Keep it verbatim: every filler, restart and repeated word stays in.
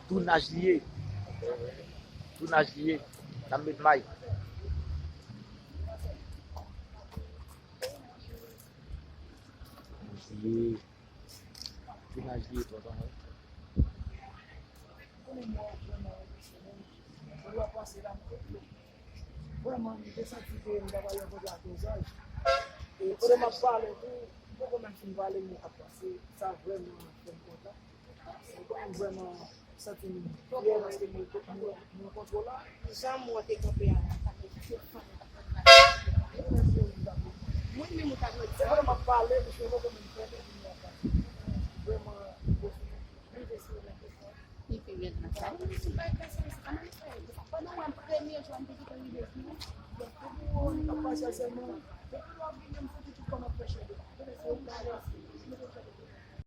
Tounaj li ye. Tounaj li ye. N ap met may. Tounaj li ye. Tounaj li ye, papa. Vrèman, m te santi ke m ta pral rankontre ak yon zanj. E pandan m ap pale tou, m poko menm fin pale, men ap pase, sa vrèman fè m kontan. Mwen vrèman santi m fyè paske mwen, mwen, mwen rankontre w la. Jan mwen te kanpe a la, sa te fè m. Mwen menm ou ta dwe di. Se vrèman pale, paske mwen konn fè de mwen pa. Vrèman, mwen rive sou mwen kesyon. Li te gen nan sa. Si bay kesyon, se kòman li fè? Pandan mwen premye jou, mwen te kite rive sou mwen. Mwen te di, "Oh, li pa pase sèlman." Depi lè w vini, m santi tout kòm ap fè chè de. Mwen te di, "Se yon bagay, se yon bagay."